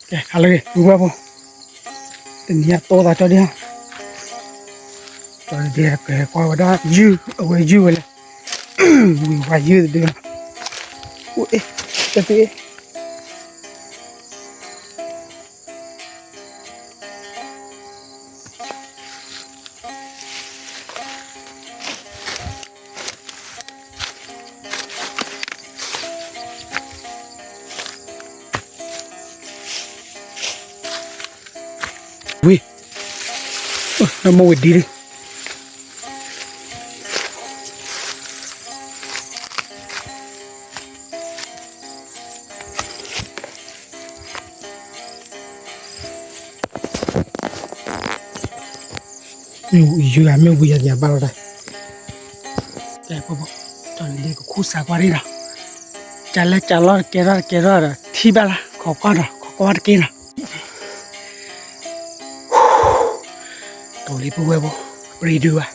ကဲ ဟါလၢအဂ့ၤ ပုၢ်ဝဲၢ်ဖိ, တနံၤအံၤတီသးကၠီဒံးဧါ, ကၠီဒံးကကွၢ်ဝဲဒၣ်ယုၢ် အဝဲယုၢ်ဝဲလဲၣ်, ဝံၤဝဲယုၢ်တဒုလီၤ, အိၣ်အ့ၣ်, တသ့အ့ၣ် ဝံၤ, နမိၢ်ဝံၤဒံလံ, မ့ၢ်ဝံၤယုၢ်ဧါ မ့ၢ်ဝံၤယၤညါဘၣ်လီၤတၢ်, ကဲ ကၠီဒံးကခူၣ်စးကွၢ်ဒံးဒီး, ကလဲၤကလီတကဲထီၣ်တကဲထီၣ်ဒီး ထံၣ်ဘၣ်လၢ ခိးကွၢ်ဒီး ခိးကွၢ်တက့ၢ်နီၤ, တိၤလံ ပုၢ်ဝဲၢ်ဖိ, ပြံဒုဘၣ်,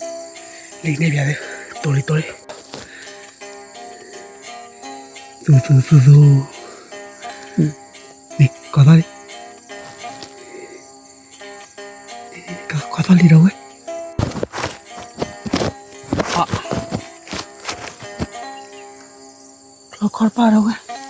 လံန့ၣ်ပျးသု, တိၤလံ တိၤလံ, သူသူသူသူ, န့ၣ် ကီၤသီၣ်လံ, ကီၤသီၣ်လံဒီးဝဲ, ချီခီတပၢ်ဒီးဝဲ ဖးန့ၢ်ဝဲမ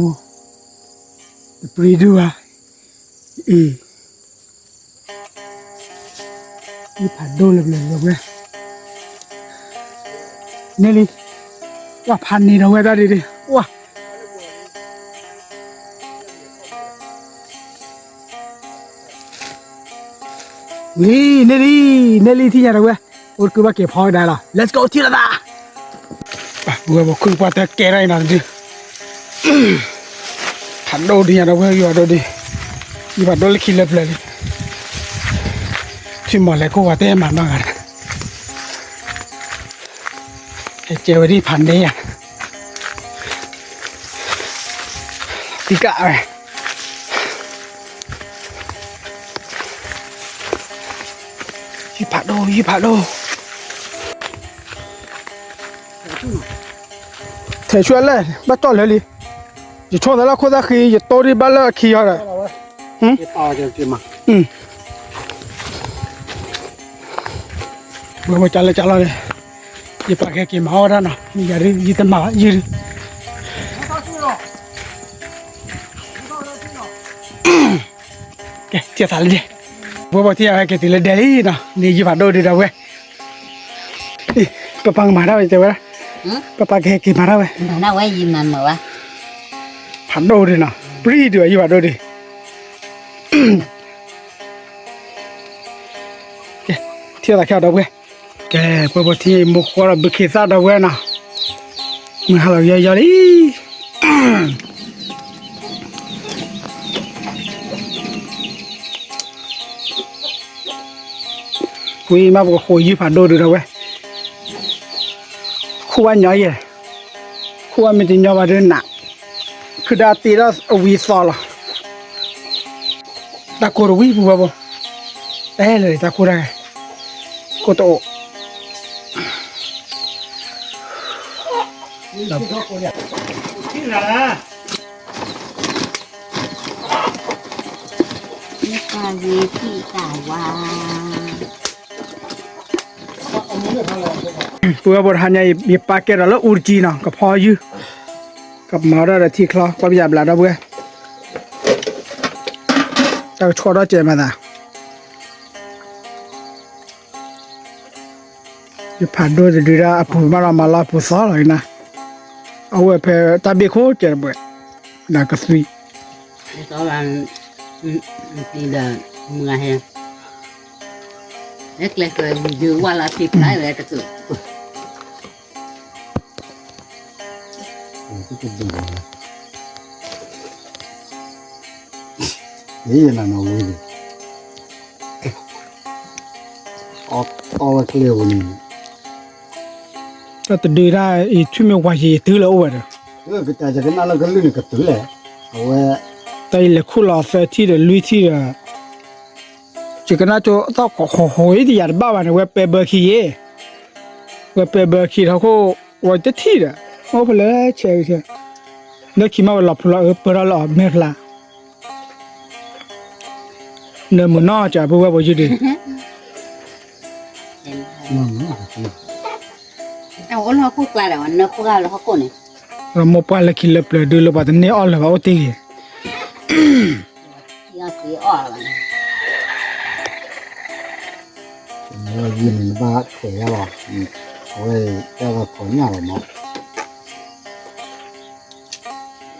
း, တပြံဒုဘၣ်, အံၤ ယဖးဒိၣ်လၢပျၢၤလၢဝဲ, န့ၢ်လံ, ဝဲဖးန့ၢ်ဒီးဝဲတၢ်ဒ်ဒ်, ဝဲ ဝံၤ န့ၢ်လံ, န့ၢ်လံထံၣ်ညါဒီးဝဲ, အိၣ်တကုဘၣ်က့ၤဖီကဒါလီၤ let's go ထံၣ်လီၤသး, ပဝဲပခိၣ်ပှၢ်တၢ်ကဲထီၣ်အံၤနီၤတဒု, ဖးဒိၣ်ဒံးညါဒီးဝဲ ယဖးဒိၣ်ဒံး, ယဖးဒိၣ်လၢခံလၢပျၢၤလံ, ထံၣ်မီၤလဲၤခိၣ်ဝဲတဲမၤနီၢ်ဂၤ, ဟဲကဲဝဲဒ်ဖးန့ၢ်ယၤ သံကၣ်ဝဲ, ယဖးဒိၣ် ယဖးဒိၣ်, ထဲးဆှၢလဲၣ် ဘၣ်တီၢ်လၢလံ, ယဆိသးလၢခိၣ်သၣ်ဃံ ယတိၢ်ဒံးဘၣ်လၢအခံအီၤဒီး, ဝဲဝဲကၢ်လၢကၢ်လီၤန့ၣ်, ယပာ်ကဟဲက့ၤမၤအီၣ်ဝဲဒၣ်နီၤ မ့ၢ်ယၤဒ် ယတမၤဘၣ်ယုၢ်ဒ် ကဲ ထံၣ်သးလၢဒဲး, ဝဲဘၣ်ထံၣ်ယၤဟဲက့ၤတုၤလၢဒဲးလံနီၤ န့ၣ်ယဖးဒိၣ်ဒံးဒီးဝဲ, ပပၢ်ကမၤတၢ်ဝဲတဲဝဲဒၣ်, ပပၢ်ကဟဲက့ၤမၤတၢ်ဝဲ, ဖးဒိၣ်ဒံးနီၤ ပြံဒံးဝဲယဖးဒိၣ်ဒံး, ကဲ ထံၣ်သးခဲအံၤဒီပုၢ်ဝဲၢ်, ကဲ ပဝဲပထံၣ်မိၢ်ဃီဒီးဘုခ့သၣ်ဒီပုၢ်ဝဲၢ်နီၤ, မုၢ်ဟါလီၤယီယီလံ ဝံၤမးပကဃိးယုၢ်ဖးဒိၣ်ဒုးဒီးဝဲ, ခူၣ်ဝဲညီယဲၢ်, ခူၣ်ဝဲမ့ၢ်တညီဘၣ်ဒုးနး, ခုၣ်ဒၣ်တ့ထီၣ်အဝံၤသီလီၤ, တၢ်ကိၢ်တဝံၤပူၤဝဲဘိ, တၢ်ဟဲလၢာ်တၢ်ကိၢ်တၢ်ဂဲၤ, ကိၢ်တအိၣ် ပဝဲဘိတဟါညါအံၤ ယပာ်ကဲဒီးလၢအူတကံနီၤ ကဖီယုၢ်, ကမၤထီၣ်ဒီးထံချီ ကွၢ်ပယၣ်ဘျးဒီပုၢ်ဝဲၢ်, တၢ်ကဆီထီၣ်စဲးမၤသး ယဖးဒိၣ်တဒုဒၣ်အပူၤမးဒီးမၤလီၤအပူၤသီလီၤအံၤနၤ, အဝဲဖဲတၢ်ဘ့ၣ်ခိၣ်ကဲတဘှဲး, ဒီးကသွံ, ဒီးမုၢ်ဟဲ, ဟဲကျဲဃၢၤယဝါလီၤထံဖျါဝဲတကၢၢ်, တဒုးလီၤ, အံၤနနီၢ်ဝံၤန့ၣ်, အီဝဲကျဲဧိၤန့ၣ်, တၢ်တဒုးတၢ်အံၤ ထွံၣ်မ့ၢ်ဝါယံၤ ယတုၤလၢအိၣ်ဝဲဒီး, ကတၢၢ်ယကနၣ်လၢကလုၢ်န့ၣ်ကတုၤလဲၣ်, အဝဲ, တၢ်အံၤလဲၤခူၣ်လီၤသၢထံၣ်ဒီးလွံၢ်ထံၣ်ဒီး, ယကနၣ်ကၠိသီၣ်ဃိးဃိးအံၤတယၤတဘၣ်ဘၣ်န့ၣ် ဝဲပဲဘၢခံယ့ၣ်, ဝဲပဲဘၢခံထီၣ်ခိၣ်, ဝဲတထံၣ်ဒီး, အိၣ်ဖဲလဲၣ်ဆဲး, လၢခံမးဝဲလီၤဖူလီၤအၢပၢထီၣ်လၢအီၤမဲာ်ဖျါ, နၢမုာ်နီၢ်ကၢ် ပုၢ်ဝဲၢ်ဖိယုၢ်ဒုး, လၢဟီၣ်ခိၣ်ကျါဒီး နၢခိၣ်ဂၤလၢဟီၣ်ခိၣ်န့ၣ်, လၢမိၢ်ပှၢ်လၢခံလၢပျၢၤဒုးလၢပှၤတန့ၢ်အီၣ်လၢၤဘၣ်အိၣ်တ့ၢ်ဂ့ၤ, အီၣ်က့ၤအီၣ်လၢၤဘၣ်န့ၣ်, ယံၤန့ၣ်နဘၣ်ထွဲးယါလီၤ, အဝဲတၢ်ဘၣ်ခိးညၣ်လီၤမး, နဃိလၢဆ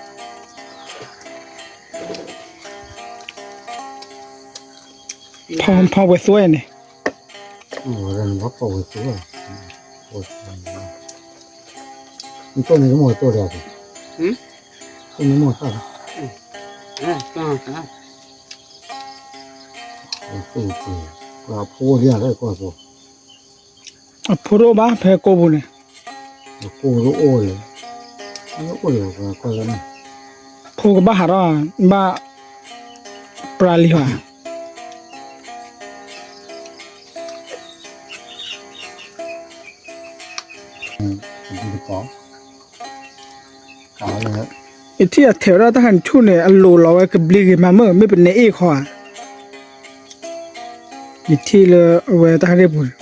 ူၣ် ဖီဖီဝဲသွဲန့ၣ်, ဝဲဒၣ်နဘၣ်ဖီဝဲသွဲ, နတိၢ်န့ၣ်ကမိၢ်တိၢ်ဒၣ်, တိၢ်န့ၣ်မိၢ်သၣ်, အဖိတအိၣ်ဘၣ်ဖဲကိးပူၤန့ၣ်, ကိးတအိၣ်လၢ, အိၣ်လၢ, ဖိကဘၣ်ဟးထီၣ်, ဘၣ်, ပြၤလံၤဟီ, ယထံၣ်အထဲးဝဲဒၣ်တၢ်ဟဲနဆူၣ်န့ၣ် အလိၤလီၤဝဲကဘျံးဂ့ၤမးမ့ၢ် မ့ၢ်ပနဲအ့ၣ်ခီဧါ, ယထံၣ်လၢအဝဲတၢ်ဟဲဒ့ပူၤန့ၣ်,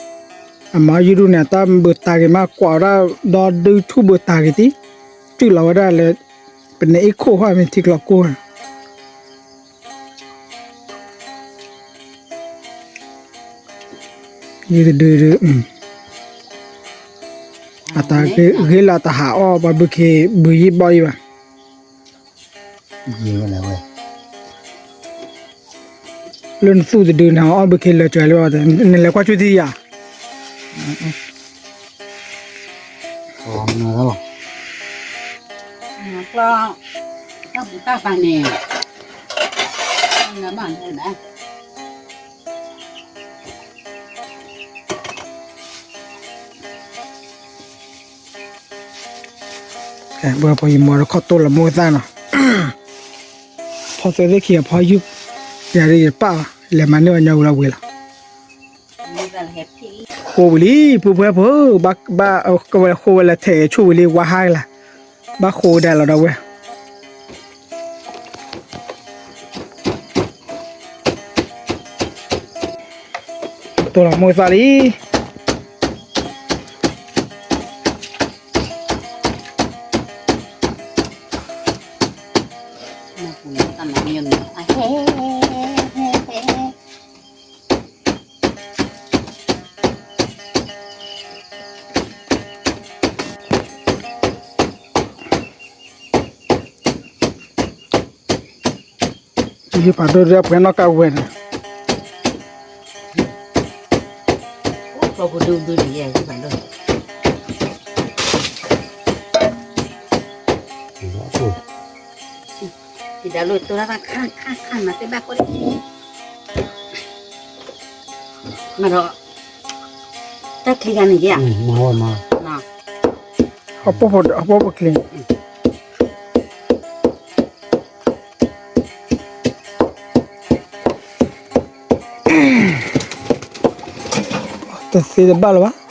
အမၤယူၢ်ဒူၣ်န့ၣ် အတၢ်ဘၢတၢ်ဂ့ၤမး ကွၢ်ဝဲဒၣ်ဒီဒုထူၣ်ဘၢတၢ်ဂ့ၤတံၢ်, တုၢ်လီၤဝဲဒၣ်လၢ, ပနဲအ့ၣ်ခိၣ်ဃီမ့ၢ်ထံကျီကိၢ်ဧါ ယတဒုဒု, အတၢ်ဂ့ၤလၢအတဟးအီၣ်ပှၤဘုခ့ဘုယံၣ်ဘီၣ်ယံၣ်ဘၣ်, လၢနသူၣ်တဒုန့ၣ် အီၣ်ဘုခ့လၢာ်စၢၤလၢ, နလဲၤကွၢ်ဆူၣ်ထံယၤ လီၤ, တၢ်ပူၤတၢ်ပာ်န့ၣ်, ဘၣ်န့ၣ်ဘၣ်, ပှၤယမၤဒီးခီၣ်တိၢ်လီၤမိၢ်သၣ်နီၤ, ဖီသၢသ့ၣ်ခံအဖီယုၢ်, ယၤဒ်ယပၣ်လီၤ, လဲၤမၤန့ၢ်ဝဲညီဝံၤလီၤဝံၤလီၤ. ဃိဝံၤလံ ပုၢ်ဖိဝဲၢ်ဖိ, ဘၣ်, ကဝဲဃိဝဲလၢထဲးဆူၣ်ဝံၤလံ ဝါဟါလၢ်, ဘၣ်ဃိဒၣ်လီၤဒီးဝဲ တိၢ်လီၤမိၢ်သၣ်လံ. ယဖးဒိၣ်ဒၣ်ပှဲၤနီၣ်ကါဝဲန့ၣ်, မၤဒီး တၢ်ချံဂၤန့ၣ်ယဲၢ်, ဟီၣ်ဖိပချံ တသ့တဘၣ်လၢၤဘၣ်.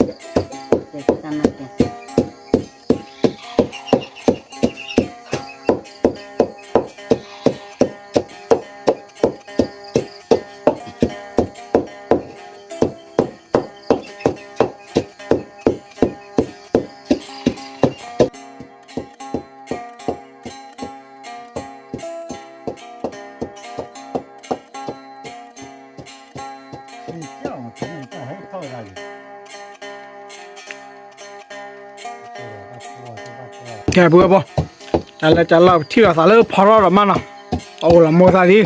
ကဲ ပုၢ်ဝဲၢ်ဖိ, တၢ်လၢတၢ်လီၢ်ပထံၣ်လီၤသးလၢဖီထီၣ်ဒီးမးနီၤ, အအိၣ်လီၤမိၢ်သၣ်လံ,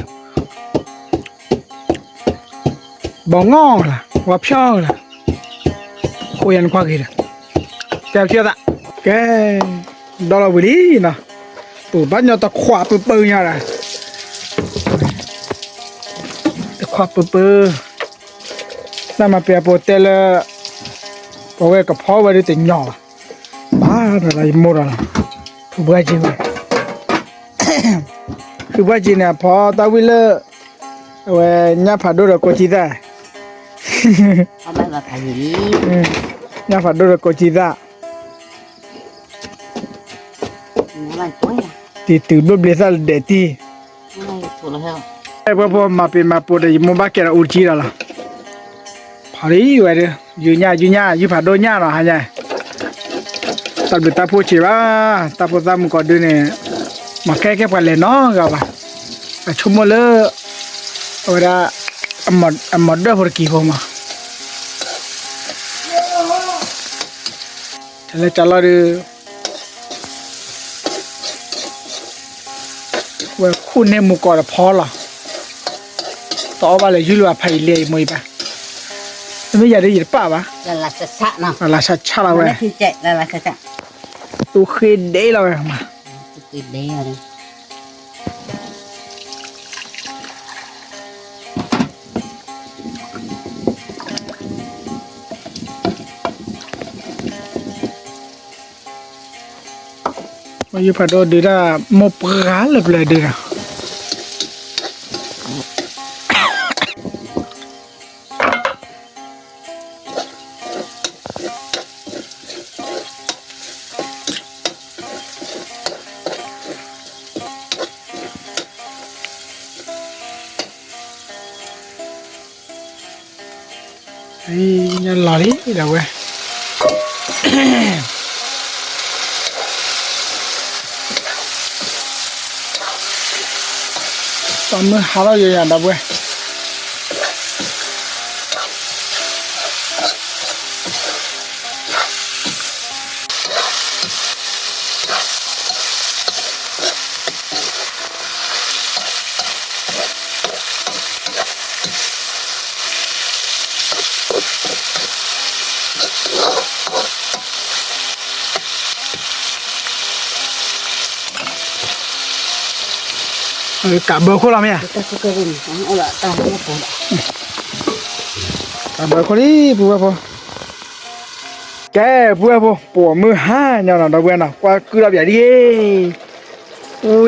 ဘီငီၢ်လၢ် ဝါဖျီၣ်လၢ်, အိၣ်ယၤနခွါဂ့ၤဒီး, တဲထံၣ်သး, ကဲ, ဒီလီၤဝံၤလံနီၤ, ပဘၣ်ညီတခွးပပၢညါဒီး, တခွးပပၢ, နမၤပျဲၤပိတဲလၢ, ပဝဲကဖီဝဲဒ်တညီဘၣ်, ဘၣ်ဒီးလီၤယမိၢ်ဒီးလီၤ, ဖုဘှၢ်က့ဝဲ, ဖုဘှၢ်က့န့ၣ် အဖီတၢ်ဝံၣ်လၢ, အဝဲ, ညၣ်ဖးဒိၣ်ဒီးကိးကံသၣ်, ညၣ်ဖးဒိၣ်ဒီးကိးကံသၣ်, တံၤတုၤဘျိၣ်ဘျ့သၣ်လၢဒဲးတံၢ်, ပှၤဖိမၤပ့ၤမၤပိဒီး ယမိၢ်ဘၣ်ကဲဒီးအူကံဒီးလီၤ, ဖီလံဝဲဒၣ်, ယုၢ်ညၣ်ယုၢ်ညၣ် ယုၢ်ဖးဒိၣ်ညၣ်နီၤဟါညါ, တၢ်ဘျုးတၢ်ဖှိၣ်ဆံးဘၣ်, တၢ်ဖိသၣ်မုၣ်ကီၤဒုန့ၣ်, မၤကဲကဲပှၤလဲၤနီတဂၤဘၣ်, အဆိကမိၣ်လၢ, အဝဲဒၣ်, အမၤဒၢၣ်ဖိတကံၢ်ဖိမး တလဲၤကလီဒုး, ဝဲခူၣ်န့ၢ်မူကီးဒီးဖီလီၤ, တအီၣ်ဘၣ်လၢယုၢ်လၢၤဘၣ်ဖးယံာ်လံယမိၢ်ယပၢ်, မ့ၢ်ယၤဒ်ယတပၣ်ဘၣ်, လၢလၢဆၣ်ဆၣ်လီၤဝဲ, သူဃ့ဒဲးလီၤဝဲမး, ယုၢ်ဖးဒိၣ်ဒုးဒၣ်, မိၢ်ပှၢ်လၢပျၢၤဒုးဒီး လီၤလံ ဒီပုၢ်ဝဲၢ်, ပှၤမုၢ်ဟါထီၣ်ယိာ်ယိာ် ဒီပုၢ်ဝဲၢ်. ကးဘၢခိၣ်လီၤမ့ၢ်ဧါ, ကးဘၢခိၣ်လံ ပုၢ်ဝဲၢ်ဖိ, ကဲ ပုၢ်ဝဲၢ်ဖိ ပိာ်မုၣ်ဟါညါနီၤ ဒီပုၢ်ဝဲၢ်နီၤ ကွၢ်ကုၢ်ထီၣ်ပၠးဒ်အံၤ,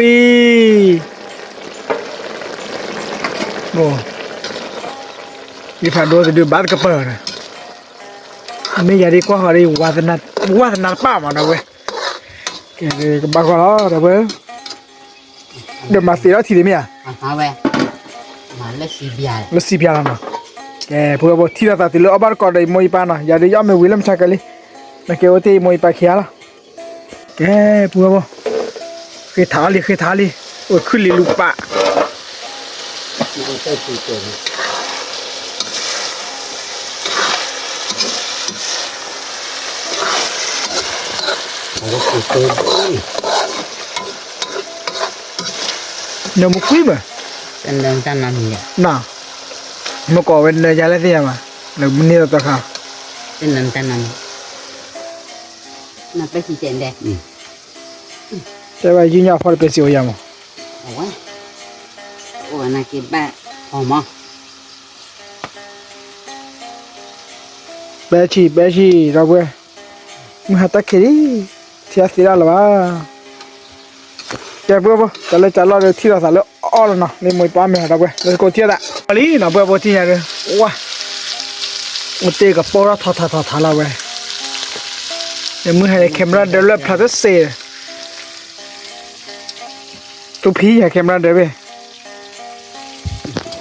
ဝံၤ ယုၢ်ဖးဒိၣ်တဒုဘၣ်တကပၤဒီး, မ့ၢ်ယၤဒ်ကွၢ်ဃီၤဒ် ဝါသနာတပၣ်မး ဒီပုၢ်ဝဲၢ်, ကဲ ကဘၣ်ဃီလီၤ ဒီပုၢ်ဝဲၢ်, ဒီးမၤသ့ထီၣ်ထံဒ်မ့ၢ်ဧါ, လၢစံးပၠးလီၤနီၤ, ကဲ ပုၢ်ဝဲၢ်ဖိ ထံၣ်လိာ်သးတုၤလၢအီၣ်ဘၣ်တကိးဒီးယမိၢ်ယပၢ်နီၤ ယၤဒ်ယအီၣ်မ့ၢ်ဝံၤလၢမုၢ်ဆါကဲလံ, နကဲအိၣ်တ့ၢ်ယမိၢ်ယပၢ်ခံဂၤလီၤ. ကဲ ပုၢ်ဝဲၢ်ဖိ, ဃ့ထးလံ ဃ့ထးလံ, အိၣ်ခုၣ်လံလူပၢ်, နမ့ၢ်ကွံာ်ဘၣ်, မ့ၢ်ကိးဝဲနၢယၤလၢသ့ၣ်ညါဘၣ်, နမ့ၢ်န့ၢ်လီၤသီခါ, တဲဝဲယုၢ်ညါဖီတပဲစံးအိၣ်ယၤမး, ပဲဆံး ပဲဆံး ဒီပုၢ်ဝဲၢ်, မုၢ်ဟါတၢ်ခံးလံ, ထံၣ်အသ့ဒၣ်လၢၤဘၣ်. ကဲ ပုၢ်ဝဲၢ်ဖိ တၢ်လၢကလီၢ်ဒီးထံၣ်လိာ်သးလၢအီၣ်လီၤနီၤ လၢမိၢ်ပၢ်မ့ၢ်ဟီၣ်ဒီပုၢ်ဝဲၢ် let's go ထံၣ်သးလံနီၤ ပုၢ်ဝဲၢ်ဖိ ထံၣ်ညါဒီး ဝါ အိၣ်တ့ၢ်ကပိၢ်ထီၣ်ထီထီထီထီလီၤဝဲ, ယမုၢ်ဟါယ camera ဒၢလၢဖျါတစ့ၢ်, တူၢ်ဖံးယ camera ဒၢဘ့ၣ်,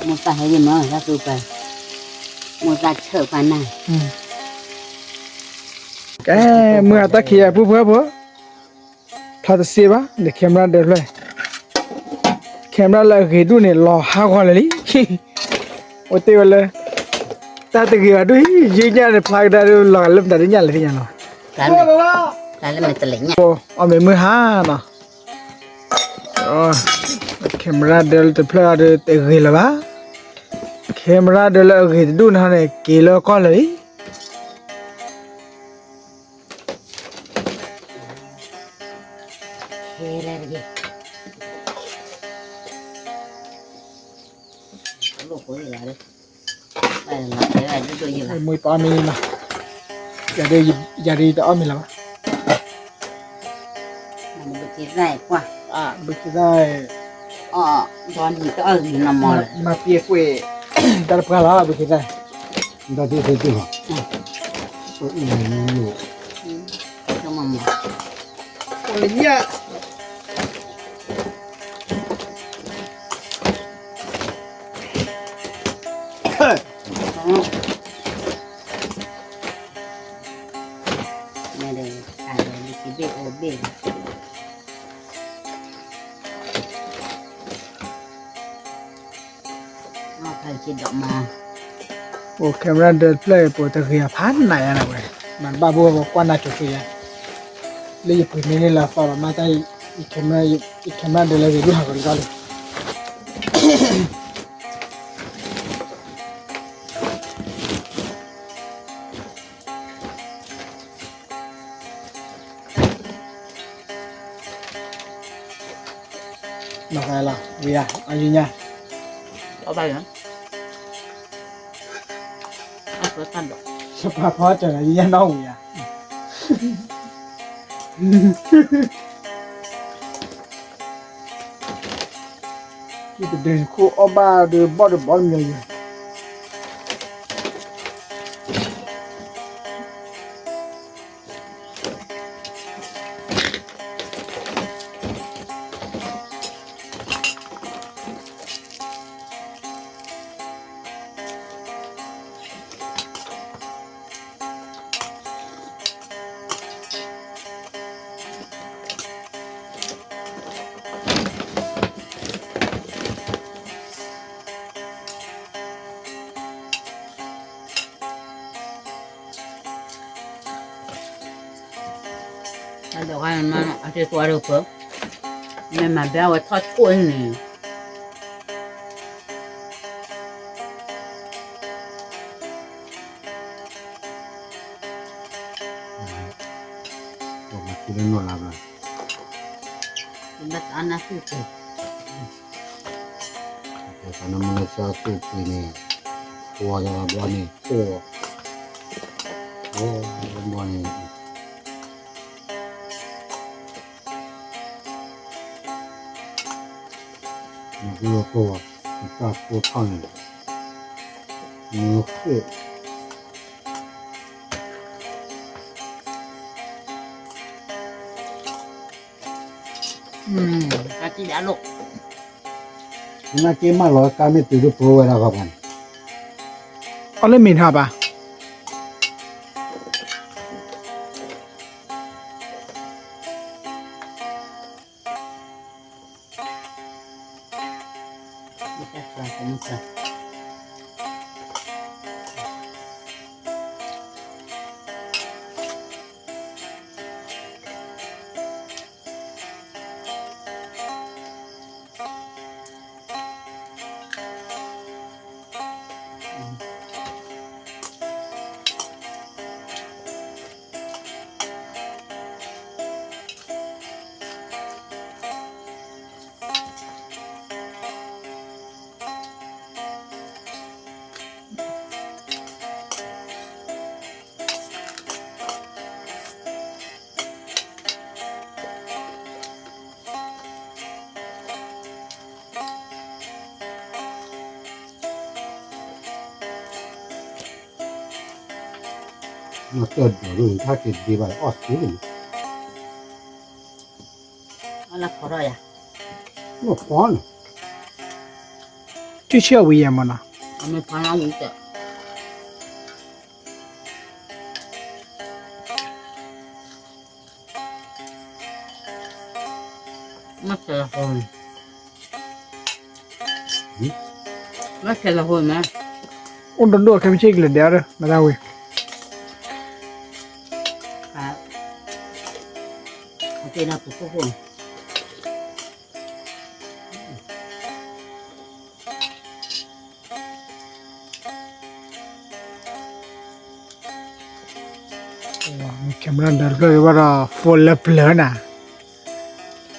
မိၢ်သးဟဲယမၤ မိၢ်သးဆၢပှၤနၤ, ကဲ မုၢ်ဟါတၢ်ခံးယၤ ပုၢ်ဝဲၢ်ဖိ ဖျါတစ့ၢ်ဘၣ် ဒီး camera ဒၢဖျၢၣ်, camera လၢအဂ့ၤဒူၣ်န့ၣ် လီၤဟးဂီၤလၢာ်လံ, အိၣ်တ့ၢ်ဝဲလၢ တၢ်တဂ့ၤဘၣ်ဒူၣ်အံၤ ယုၢ်ညၣ်န့ၣ် ဖျါကဒါဒုး လီၤဂာ်လၢမတၤဒုးညၣ်လဲၣ်သ့ၣ်ညါလီၤ, အီၣ်မ့ၢ်မုၢ်ဟါနီၤ, camera ဒၢလၢတဖျၢၣ်ဒီး တဂ့ၤလၢၤဘၣ်, camera ဒၢလၢအဂ့ၤတဒူၣ်န့ၣ်န့ၣ် က့ၤလၢကီၢ်လၢာ်လံ. မ့ၢ်ပအီၣ်မ့ၤလီၤ, ယၤဒ်ယတအီၣ်မ့ၤလၢၤဘၣ်, ဘုခ့သၣ်, မၤပျဲကွံာ် တၢ်တပှၢ်လီၤ ဘုခ့သၣ်, ဒီးဒ်သိးဒ်လီၤ, အိၣ်လၢညၣ် မ့ၢ်ဒီး အလၢလံကဘ့ၣ်အိၣ်ဘ့ၣ်လီၤ, အိၣ် camera ဒီးတဖျၢၣ်အံၤ ပတဂ့ၤအဖးနးယါန့ၣ်ဝဲ, မၤတဘၣ်ဘိဘၣ်ကွၢ်နၤကၠိကၠိယါ, လၢယပှ့ၤန့ၢ်န့ၣ်လၢအသီလီၤ မ့ၢ်တၢ် ယ camera ဒီးလဲၤဂ့ၤဒုးဟးဂီၤလံဘၣ်လံ မၤဃါလီၤ ဝံၤဧါ အယညါ, အဘၣ်ယၤ, အဃိတၢ်ဒီး, စပာ်ဖီကၢၤလီၤ ယညါနီၣ်ဝံၤဧါ, ယတဒုးခိၣ်အီၣ်ဘၣ်ဒီးဘီၣ်ဒီးဘီၣ်တမံၤယၤ အဒိးဂၤန့ၣ်မး အသ့ၣ်သွါဒိၣ်ဖၢ, မ့ၢ်မၤဘၣ်ဝဲထီၣ်ထိၣ်န့ၣ်, ဘၣ်သးနမုၢ်လၢ်စၢ်သူၣ်ပှ့ၤန့ၣ်, ပှၤလၢဘျီန့ၣ် အိၣ်, အိၣ်ဘျီန့ၣ် နကလိၣ်ကိၢ်, နတၢ်ကိၢ်ထီၣ်န့ၣ်, နဃ့ၢ်, တၢ်ကံၣ်ဒၣ်လိၣ်, နက့မၢလီၤကါမ့ၢ်တုၤလၢပှိၤဝဲဒၣ်ခီပှၤန့ၣ်, အီၣ်လၢမ့ၤထီၣ်ဘၣ် နီၢ်တၢၢ်ဒိးလၢထါက့ၤဒ့ဘၣ်အီၣ်သ့န့ၣ်, အလၢဖီထီၣ်ယၤ, နီၢ်ဖီန့ၣ်, တဆၢဝံၤယၤမနီၤ, အမ့ၢ်ဖီနီၢ်ဝံၤတၢ် မ့ၢ်ဆဲးလီၤဟိန့ၣ်, မ့ၢ်ဆဲးလီၤဟိန့ၣ်, အိၣ်ဒိၣ်ဒိၣ်ခဲမုၢ်ဆ့ၣ်ကလဲၤဒဲးဒီး မတၤဝံၤ, အတ့နၢ်ပူၤခိၣ်ခိၣ်န့ၣ် camera ဒီးတဖျၢၣ်ဘၣ်ဒီး phone လၢပျၢၤနၤ,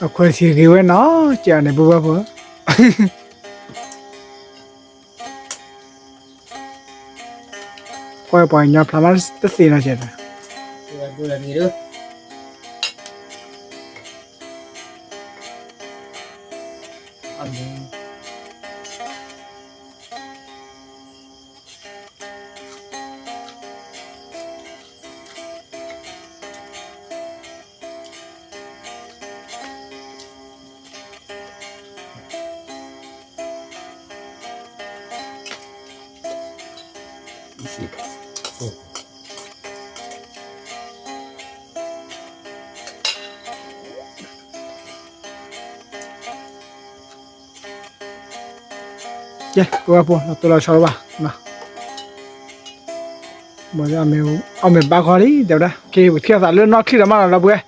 အခွဲးဆံးဂ့ၤဝဲနီၤ ကန့ၣ် ပုၢ်ဘၣ်ဖိ, ကွၢ်ပှၤကညီဖျါမးတသ့နီၤကဲးဒီး ကဲ ပဝဲဖိ လီၤတိၢ်လီၤဆီလၢၤဘၣ်နီၤ, အီၣ်မ့ၤဘါခီလံ တဲဝဲဒၣ်, က့ၤပထံၣ်အသးလၢနီၢ်ချံဒီးမးလီၤ ဒီပုၢ်ဝဲၢ်,